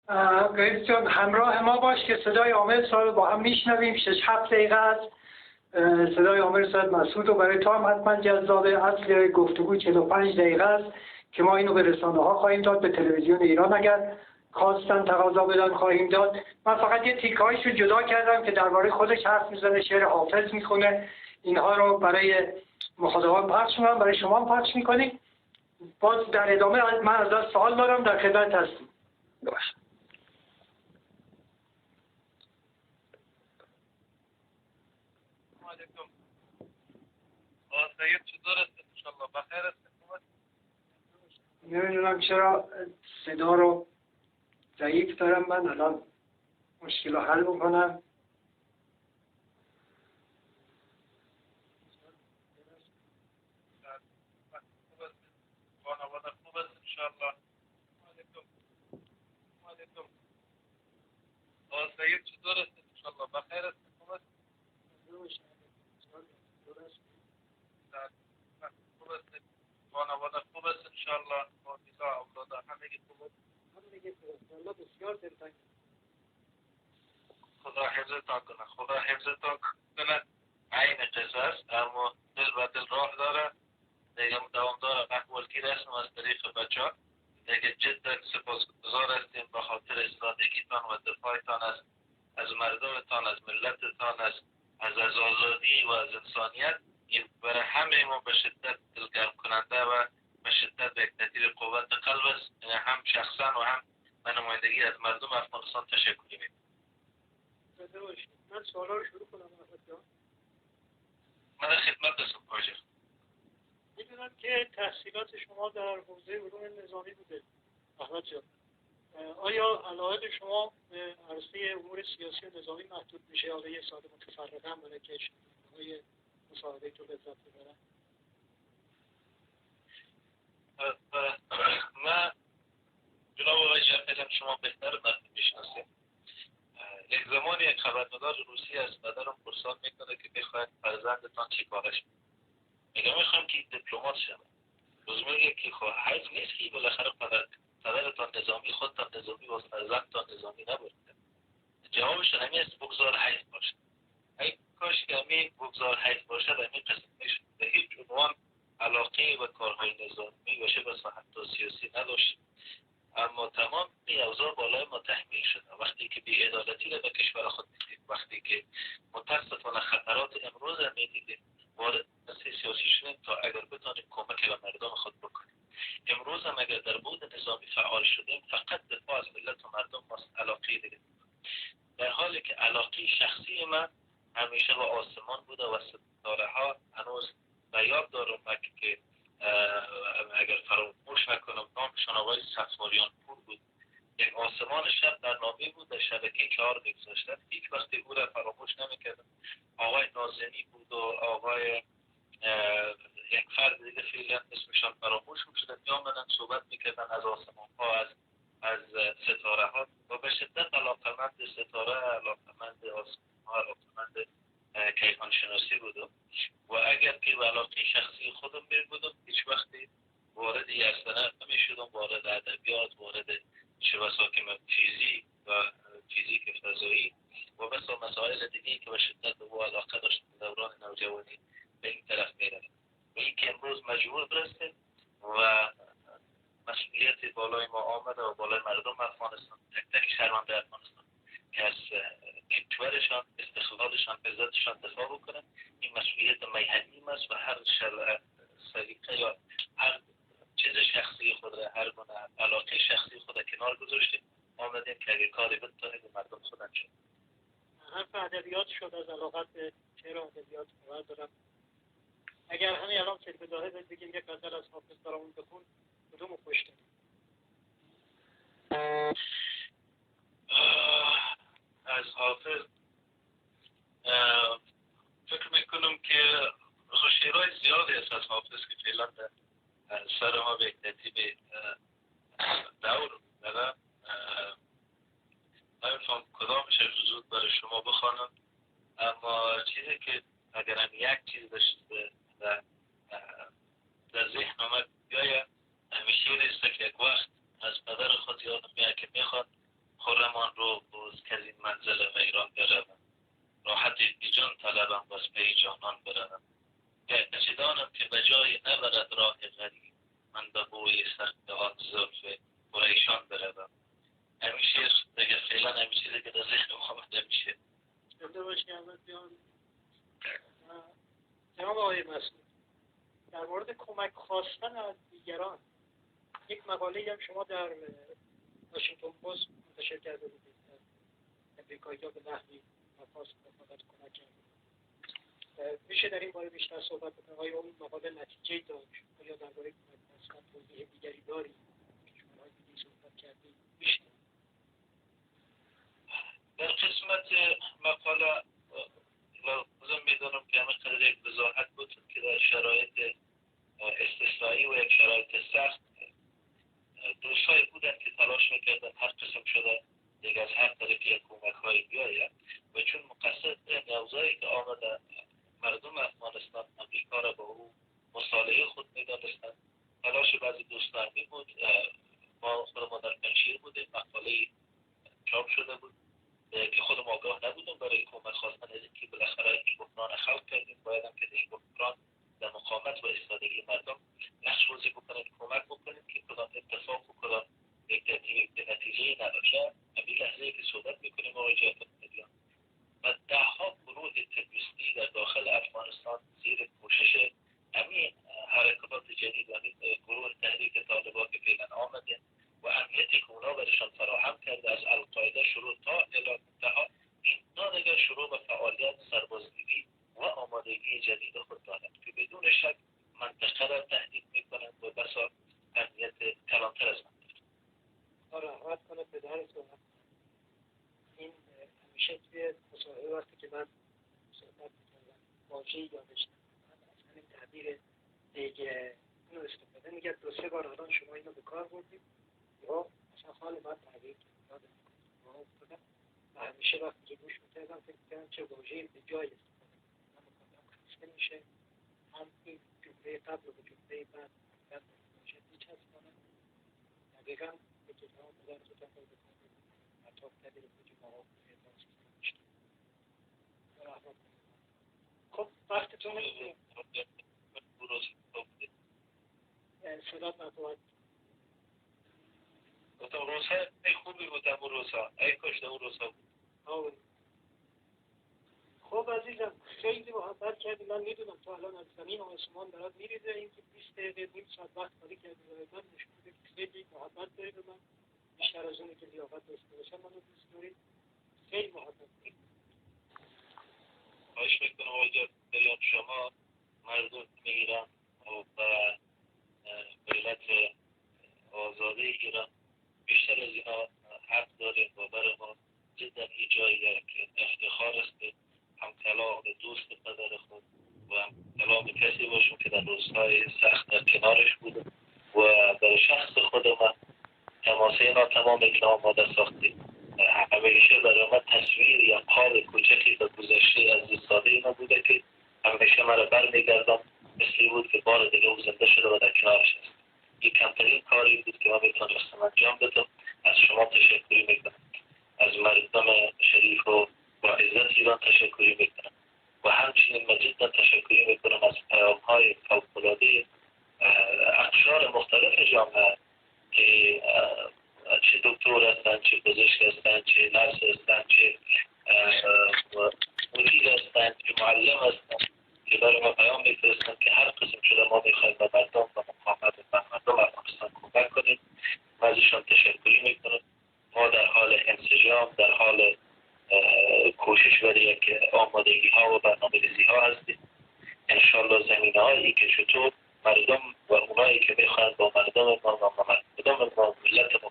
رئیس جان، همراه ما باش که صدای عامل صاحب با هم میشنویم. 6-7 دقیقه است. صدای عامل صاحب مسعود و برای تو هم حتما جذابه. اصل گفتگو 45 دقیقه است که ما اینو به رسانه ها خواهیم داد، به تلویزیون ایران اگر خواستن تقاضا بدن خواهیم داد. من فقط یه تیکه‌هایش رو جدا کردم که درباره خودش حرف میزنه، شعر حافظ میخونه، اینها رو برای مخاطبان پخش میکنم، برای شما هم پخش میکنیم. باز در ادامه من از سوال دارم، در خدمت هستیم. باشه. نمیدونم چرا صدا رو ضعیف دارم، من الان مشکل رو حل بکنم. خدا حفظتان کنه، خدا حفظتان کنه. عین قصه است، اما دل به دل راه داره دیگه، دوام داره. احوالگیر هستم از طریق بچه ها دیگه. جدا سپاسگزار هستیم به خاطر ایستادگیتان و دفاعتان از مردمتان، از ملتتان، از آزادی و از انسانیت. این برای همه ما به شدت دلگرم کننده و به شدت به یک تدبیر قوت قلب است. هم شخصا و هم به نمایندگی از مردم افغانستان تشکر می‌کنم. من سوالا رو شروع کنم احمد جان. من در خدمت هستم پاجر. میدونم که تحصیلات شما در حوزه علوم نظامی بوده احمد جان. آیا علاقه شما به عرصه امور سیاسی و نظامی محدود میشه؟ حالا یه سال متفرقه هم برای که های مصاحبه تو لذت ببرن. من جناب آقای جعفری شما بهتر من میشناسید. یک زمانی یک خبرنگار روسی از پدرم پرسان میکنه که میخواید فرزندتان چی کارش؟ میگه میخوام که دیپلمات شود. روز میگه که خب حیف نیست که بالاخره پدرتان نظامی، خودتان نظامی و فرزندتان نظامی نباشه. جوابش همین است، بگذار حیف باشه. ای کاش که همین بگذار حیف باشد، همین قسم میشد. به هیچ عنوان علاقه به کارهای نظامی و چه بسا حتی سیاسی نداشت، اما تمام این اوضاع بالای ما تحمیل شده. وقتی که بی‌عدالتی را به کشور خود می‌دیدیم، وقتی که متاسفانه خطرات امروز را می‌دیدیم، وارد سیاسی شدیم تا اگر بتانیم کمک به مردم خود بکنیم. امروز هم اگر در بود نظامی فعال شدیم، فقط دفاع از ملت و مردم ماست، علاقه دیگه. در حالی که علاقه شخصی من همیشه با آسمان بوده و ستاره ها هنوز به یاد دارم که اگر فراموش نکنم نامشان آقای صفاریان پور بود. یک آسمان شب برنامه بود در شبکه 4 می‌گذاشتن، هیچ وقتی او را فراموش نمی‌کردم. آقای ناظمی بود و آقای یک فرد دیگه فعلا اسمشان فراموش شده، می‌آمدن صحبت می‌کردن از آسمان ها، از ستاره ها و به شدت علاقه‌مند ستاره، علاقه‌مند آسمان ها، علاقه‌مند کیهان شناسی بودم و اگر که علاقه شخصی خودم می بودم هیچ وقتی وارد یزدانه نمی شدم، وارد ادبیات، وارد چه بسا که فیزیک و فیزیک فضایی و بسا مسائل دیگه که به شدت به او علاقه داشتم دوران نوجوانی به این طرف می رفتم. و این که امروز مجبور هستیم و مسئولیت بالای ما آمده و بالای مردم افغانستان، تک تک شهروند افغانستان که از کشورشان، استقلالشان، عزتشان دفاع بکنن، این مسئولیت میهنی است و هر سلیقه یا هر چیز شخصی خود را، هر گونه علاقه شخصی خود را کنار گذاشتیم، آمدیم که اگر کاری بتونیم به مردم خود انجام. حرف ادبیات شد، از علاقت به شعر و ادبیات خبر دارم. اگر همین الان فیلم بداهه بگیم یک غزل از حافظ برامون بخون، کدومو خوش داری؟ از حافظ فکر میکنم که شعرهای زیادی است از حافظ که فعلا در سر ما به یک ترتیب دور می‌بره. نمی‌فهم کدامش زود برای شما بخوانم، اما چیزی که اگرم یک چیز داشته در ذهن آمد بیاید، همیشه است که یک وقت از پدر خود یادم میاد که میخواد خرم آن روز که از این منزل ویران بروم، راحت جان طلبم و از پی جانان بروم. گرچه دانم که به جای نبرد راه غریب، من به بوی سخت آن زلف قریشان بروم. همین شعر دیگه فعلا همین چیزی که در ذهن آمده میشه. زنده باشی احمد جان. جناب آقای مسعود، در مورد کمک خواستن از دیگران یک مقاله هم شما در واشنگتن پست منتشر کرده بودید، امریکایی‌ها به نحوی درخواست فقط کمک کرده. میشه در این باره بیشتر صحبت بکنید؟ آیا اون مقاله نتیجه داشت؟ آیا درباره کمک خواستن توضیح دیگری دارید که شما دیگه صحبت کردید؟ میشه در قسمت مقاله لازم میدانم که همه قدر یک وضاحت بود که در شرایط استثنایی و یک شرایط سخت دوستایی بودن که تلاش میکردن هر قسم شده دیگه از هر طرف یک کمک هایی بیاید و چون مقصد این اوضاعی که آمده مردم افغانستان امریکا را با او مصالحه خود میدانستند، تلاش بعضی دوستان می بود. ما خود ما در پنجشیر بودیم، مقاله چاپ شده بود که خودم آگاه نبودم برای کمک خواستن از اینکه بالاخره این بحران خلق کردیم، باید هم که این بحران در مقاومت و ایستادگی مردم نقش بازی بکنیم، کمک بکنیم که کدام اتفاق و کدام یک نتیجه نداشته. همین لحظه که صحبت میکنیم آقای جعفریان و ده ها گروه تروریستی در داخل افغانستان زیر پوشش همین حرکات جدید و گروه تحریک طالبان که فعلا آمده و امنیتی که اونا برشان فراهم کرده از القاعده شروع تا الی انتها، اینا دیگر شروع به فعالیت سربازگیری و آمادگی جدید خود دارند که بدون شک منطقه را تهدید میکنند و بسا امنیت کلانتر از منطقه. رحمت کنه پدرتون. این همیشه توی مصاحبه وقتی که من صحبت میکردم واژه‌ای یادش نمیاد، از همین تعبیر دیگه اینو استفاده میکرد. دو سه بار الان شما اینو به کار بردید، یا اصلا حال من تغییر کرد یادم و همیشه وقتی که گوش میکردم فکر میکردم چه واژه‌ای به جای استفاده میکنم، هم خسته میشه، هم این جمله قبل و جمله بعد واژه میچسبانه. دقیقاً به کتاب پدرتون به کار بردید، خطاب کردید به جمعه ها. خب وقتتون صدات نتواد. گفتم روزها خوبی بود، اون روزها ای کاش اون روزها بود. خب عزیزم خیلی محبت کردی. من میدونم تو الان از زمین و آسمان برات میریزه، اینکه 20 دقیقه نیم ساعت وقت خالی کردی برای من نشون میده که خیلی محبت داری به من، بیشتر از اونی که لیاقت داشته باشم منو دوست داری. خیلی محبت داری. خواهش میکنم آقای جعفریان، شما مردم ایران و ملت آزاده ایران بیشتر از اینا حق داریم و برای ما جدا جای یک افتخار است که هم کلام دوست پدر خود و هم کلام کسی باشیم که در روزهای سخت در کنارش بوده و برای شخص خود من تماسه اینا تمام که آماده ساختیم همیشه برای من تصویر یا قاب کوچکی به گذشته از ساده اینا بوده که همیشه مرا برمیگردم مثلی بود که بار دیگه او زنده شده و در کنارش است. این کمترین کاری بود که من میتونستم انجام بدم. از شما تشکری میکنم، از مردم شریف و با عزت ایران تشکری میکنم و همچنین مجددا تشکری میکنم از پیام‌های فوق‌العاده اقشار مختلف جامعه که چه دکتر هستند، چه پزشک هستند، چه نرس هستند، چه مدیر هستند، چه معلم هستند که برای ما پیام میفرستند که هر قسم شده ما میخوایم به مردم و مقاومت و مردم افغانستان کمک کنیم. ما ازشان تشکری میکنیم. ما در حال انسجام، در حال کوشش برای یک آمادگی ها و برنامه‌ریزی ها هستیم. انشالله زمینه هایی که چطور مردم و اونایی که میخواهند با مردم ما و مردم ما ملت